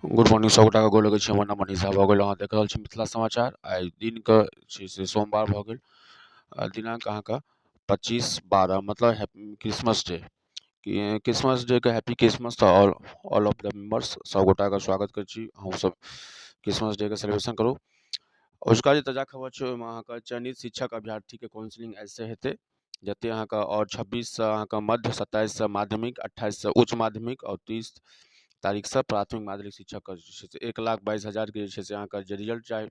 Good morning सब गोटाके गोर लगै छी। हमर नाम मनीष झा भऽ गेल। अहाँ देख रहल छी मिथिला समाचार। आइ दिनके छै से सोमवार भऽ गेल, दिनांक अहाँके 25/12, मतलब क्रिसमस डे। क्रिसमस डे के हैप्पी क्रिसमस तऽ all all of the members, सब गोटाके स्वागत करै छी। अहूँ सब क्रिसमस डे के सेलिब्रेशन करू। अजुका जे ताजा खबर छै, ओहिमे अहाँके चयनित शिक्षक अभ्यर्थीके काउंसिलिंग आइसँ हेतै, जते अहाँके आओर 26सँ अहाँके मध्य, 27सँ माध्यमिक, 28सँ उच्च माध्यमिक आओर 30 तारीखसँ प्राथमिक माध्यमिक शिक्षकके जे छै से 1,22,000के जे छै से अहाँके जे रिजल्ट चाही,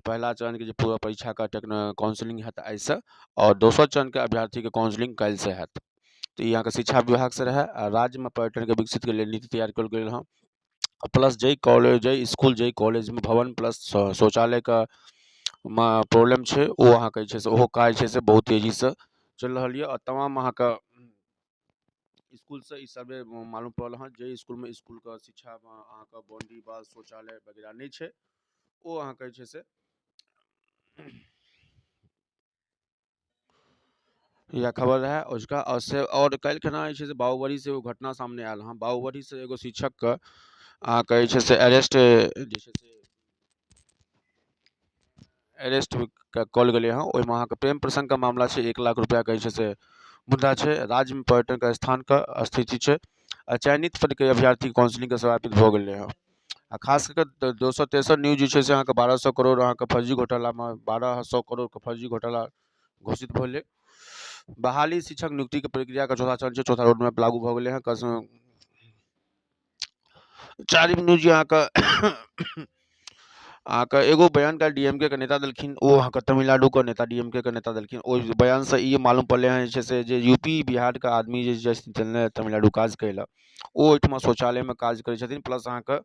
पहिला चरणके जे पूरा परीक्षाके टेक्नो काउंसिलिंग हैत आइसँ आओर दोसर चरणके अभ्यर्थीके काउंसिलिंग काल्हिसँ हैत। तऽ ई अहाँके शिक्षा विभागसँ रहए। आ राज्यमे पर्यटनके विकसितके लेल नीति तैयार कयल गेल हँ। प्लस जाहि कॉलेज, जाहि इसकुल, जाहि कॉलेजमे भवन प्लस शौचालयके मे प्रॉब्लम छै, ओ अहाँके जे छै से ओहो काज छै से बहुत तेजीसँ चलि रहल यऽ। आओर तमाम अहाँके इसकुलसँ ई सर्वे मालूम पड़ल हँ, जाहि इसकुलमे इसकुलके शिक्षामे अहाँके बाउंड्री वाल, शौचालय वगैरह नहि छै, ओ अहाँके जे छै से इएह खबर रहए अजुका। आओर से आओर काल्हि खना जे छै से बाबूबड़ीसँ एगो घटना सामने आयल हँ। बाबूबड़ीसँ एगो शिक्षकके अहाँके जे छै से अरेस्ट जे छै से अरेस्ट कयल गेलै हँ। ओहिमे अहाँके प्रेम प्रसङ्गके मामला छै, 1 लाख रुपैआके जे छै से मुद्दा छै। राज्यमे पर्यटनके स्थानके स्थिति छै आ चयनित पदके अभ्यर्थी काउंसिलिंगके समाप्त भऽ गेलै हँ। आ खास कऽ कऽ दोसर तेसर न्यूज जे छै से अहाँके 1200 करोड़ अहाँके फर्जी घोटालामे, 1200 करोड़के फर्जी घोटाला घोषित भेलै। बहाली शिक्षक नियुक्तिके प्रक्रियाके चौथा चरण छै, चौथा रोड मैप लागू भऽ गेलै हँ। चारिम न्यूज अहाँके अहाँके एगो बयान काल्हि डीएमके के नेता देलखिन। ओ अहाँके तमिलनाडुके नेता, डीएमके के नेता देलखिन। ओहि बयानसँ ई मालूम पड़लै हँ जे छै से जे यूपी बिहारके आदमी जे जाइ छथिन तमिलनाडु काज करै लए, ओ ओहिठमा शौचालयमे काज करै छथिन। प्लस अहाँके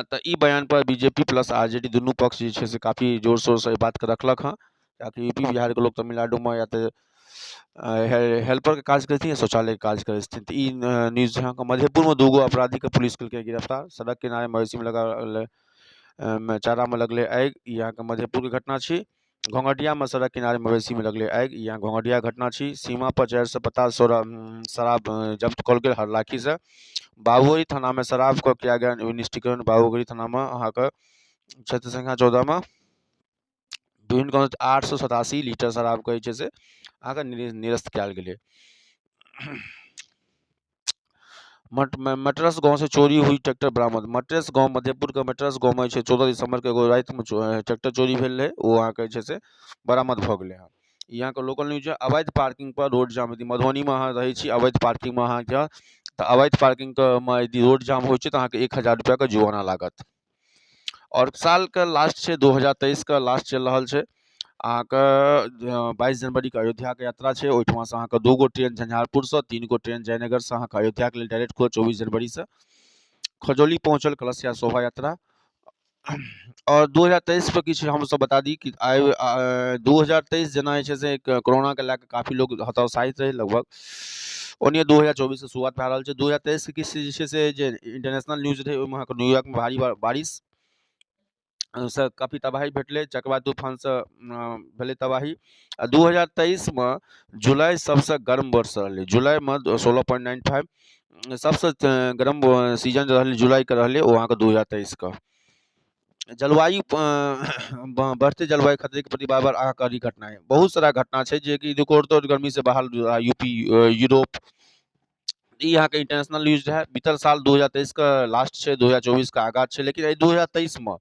तऽ ई बयानपर बीजेपी प्लस आरजेडी दुनू पक्ष जे छै से काफी जोर शोरसँ एहि बातके रखलक हँ, किएकि यूपी बिहारके लोक तमिलनाडुमे या तऽ हेल्परके काज करै छथिन या शौचालयके काज करै छथिन। तऽ ई न्यूज अहाँके मधेपुरमे दूगो अपराधीके पुलिस केलकै गिरफ्तार। सड़क किनारे मवेशीमे लगा चारामे लगलै आगि, ई अहाँके मधेपुरके घटना छी। घोंघटियामे सड़क किनारे मवेशीमे लगलै आगि, ई अहाँ घोंघटिया घटना छी। सीमा पर 450 शराब जब्त कयल गेल हरलाखीसँ। बाबूगढ़ी थानामे शराबके कयल गेल निष्टीकरण। बाबूगढ़ी थानामे अहाँके क्षेत्र संख्या 14मे विभिन्न गाँव 887 लीटर शराबके जे छै से अहाँके निरस्त कयल गेलै। मटरस गाँवसँ चोरी हुई ट्रैक्टर बरामद। मटरस गाँव, मधेपुरके मटरस गाँवमे जे छै 14 दिसम्बरके एगो रातिमे ट्रैक्टर चोरी भेल रहै, ओ अहाँके जे छै से बरामद भऽ गेलै हँ। ई अहाँके लोकल न्यूज। अवैध पार्किंग पर रोड जाम। यदि मधुबनीमे अहाँ रहै छी, अवैध पार्किंगमे अहाँके तऽ अवैध पार्किंगके मे यदि रोड जाम होइ छै तऽ अहाँके 1000 रुपैआके जुर्माना लागत। आओर सालके लास्ट छै, 2023के लास्ट चलि रहल छै। अहाँके 22 जनवरीके अयोध्याके यात्रा छै। ओहिठमासँ अहाँके दू गो ट्रेन झंझारपुरसँ, तीन गो ट्रेन जयनगरसँ अहाँके अयोध्याके लेल डायरेक्ट खुलत 24 जनवरीसँ। खजौली पहुँचल कलश या शोभा यात्रा। आओर 2023 पर किछु हमसब बता दी कि आइ 2023 जेना जे छै से कोरोनाके लए कऽ काफी लोक हतोत्साहित रहै, लगभग ओन्हिए 2024के शुरुआत भए रहल छै। 2023के किछु जे छै से जे इंटरनेशनल न्यूज रहै, ओहिमे अहाँके न्यूयॉर्कमे भारी बारिश सँ काफी तबाही भेटलै, चक्रवात तूफानसँ भेलै तबाही। आ 2023मे जुलाई सबसँ गर्म वर्ष रहलै। जुलाइमे 16.95 सबसँ गर्म सीजन रहलै, जुलाइके रहलै ओ अहाँके 2023के। जलवायु बढ़ते जलवायु खतरे के प्रति बार बार आगाह करी घटनाएं। बहुत सारा घटना छै जेकि रिकॉर्ड तोड़ गर्मी से बहाल यूपी, यूरोप। ई अहाँके इंटरनेशनल न्यूज रहए। बीतल साल 2023के लास्ट छै, 2024के आगाज छै, लेकिन एहि 2023मे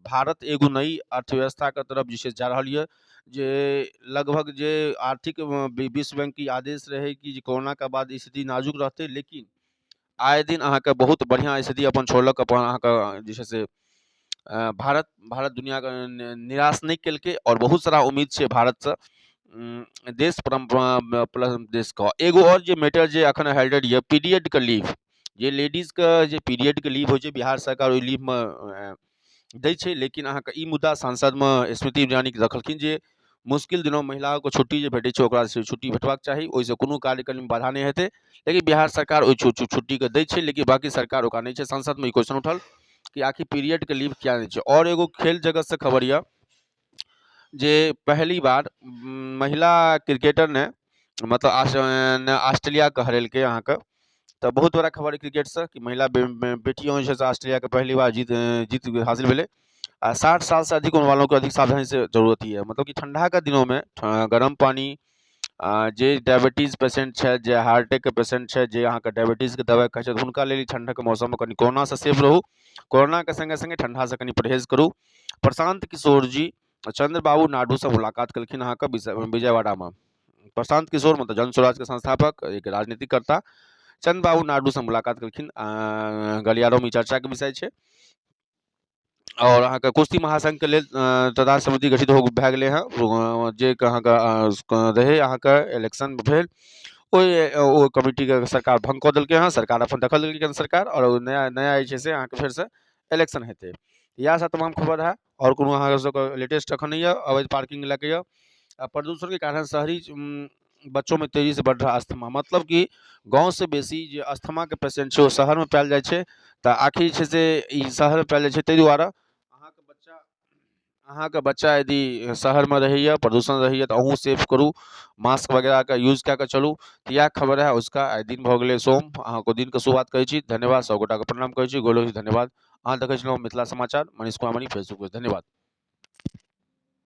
भारत एगो नई अर्थव्यवस्थाके तरफ जे छै जा रहल यऽ, जे लगभग जे आर्थिक विश्व बैंक की आदेश रहै कि जे कोरोनाके बाद स्थिति नाजुक रहतै, लेकिन आए दिन अहाँके बहुत बढ़िआँ स्थिति अपन छोड़लक अपन अहाँके जे छै से भारत। भारत दुनिआके निराश नहि केलकै आओर बहुत सारा उम्मीद छै भारतसँ, देश परम्परा प्लस देशके। एगो आओर जे मैटर जे एखन हाइलाइटेड यऽ, पीरियडके लीव, जे लेडीजके जे पीरियडके लीव होइ छै, बिहार सरकार ओहि लीवमे दै छै, लेकिन अहाँके ई मुद्दा सांसदमे स्मृति ईरानी रखलखिन जे मुश्किल दिनोमे महिलाके छुट्टी जे भेटै छै, ओकरा से छुट्टी भेटबाक चाही, ओहिसँ कोनो कार्यक्रममे बाधा नहि हेतै। लेकिन बिहार सरकार ओहि छुट्टीके दै छै, लेकिन बाँकी सरकार ओकरा नहि छै। संसदमे ई क्वेश्चन उठल कि आखिर पीरियडके लीव किया नहि छै? आओर एगो खेल जगतसँ खबर यऽ जे पहली बार महिला क्रिकेटर ने मतलब ऑस्ट्रेलियाके हरेलकै अहाँके। तऽ बहुत बड़ा खबर क्रिकेटसँ कि महिला बेटियों जे छै से ऑस्ट्रेलियाके पहली बार जीत जीत हासिल भेलै। आ 60 सालसँ अधिक उम्र वालों को अधिक सावधानी से जरूरत ही है, मतलब कि ठंडाके दिनोमे गरम पानी, जे डायबिटीज पेशेंट छथि, जे हार्ट अटैकके पेशेंट छथि, जे अहाँके डायबिटीजके दबाइ खाइ छथि, हुनका लेल ई ठंडाके मौसममे कनि कोरोनासँ सेफ रहू, कोरोनाके सङ्गे सङ्गे ठंडासँ कनि परहेज करू। प्रशान्त किशोर जी चन्द्रबाबू नायडूसँ मुलाकात केलखिन अहाँके विजयवाड़ामे। प्रशान्त किशोर मतलब जन स्वराजके संस्थापक, एक राजनीतिक कर्ता, चन्द्रबाबू नायडूसँ मुलाकात केलखिन। गलियारोमे ई चर्चाके विषय छै। आओर अहाँके कुश्ती महासङ्घके लेल तदा समिति गठित हो भए गेलै हँ, जे अहाँके रहै अहाँके इलेक्शन भेल, ओहि ओ कमिटीके सरकार भङ्ग कऽ देलकै हँ। सरकार अपन दखल देलकै केन्द्र सरकार, आओर नया नया जे छै से अहाँके फेरसँ इलेक्शन हेतै। इएह सब तमाम खबर रहए। आओर कोनो अहाँके सबके लेटेस्ट एखन नहि यऽ। अवैध पार्किंग लए कऽ यऽ, आ प्रदूषणके कारण शहरी बच्चों में तेजी से बढ़ रहा अस्थमा, मतलब कि गाँवसँ बेसी जे अस्थमाके पेशेंट छै ओ शहरमे पायल जाइ छै। तऽ आखिर जे छै से ई शहरमे पायल जाइ छै, ताहि दुआरे अहाँके बच्चा यदि शहरमे रहैए, प्रदूषण रहैए, तऽ अहूँ सेफ करू, मास्क वगैरहके यूज कए कऽ चलू। तऽ इएह खबर रहए उसका। आइ दिन भऽ गेलै सोम, अहाँके दिनके शुरुआत करै छी। धन्यवाद, सभगोटाके प्रणाम करै छी, गोर लगै छी, धन्यवाद। अहाँ देखै छलहुँ मिथिला समाचार, मनीष कुमार मणि फेसबुक पर। धन्यवाद।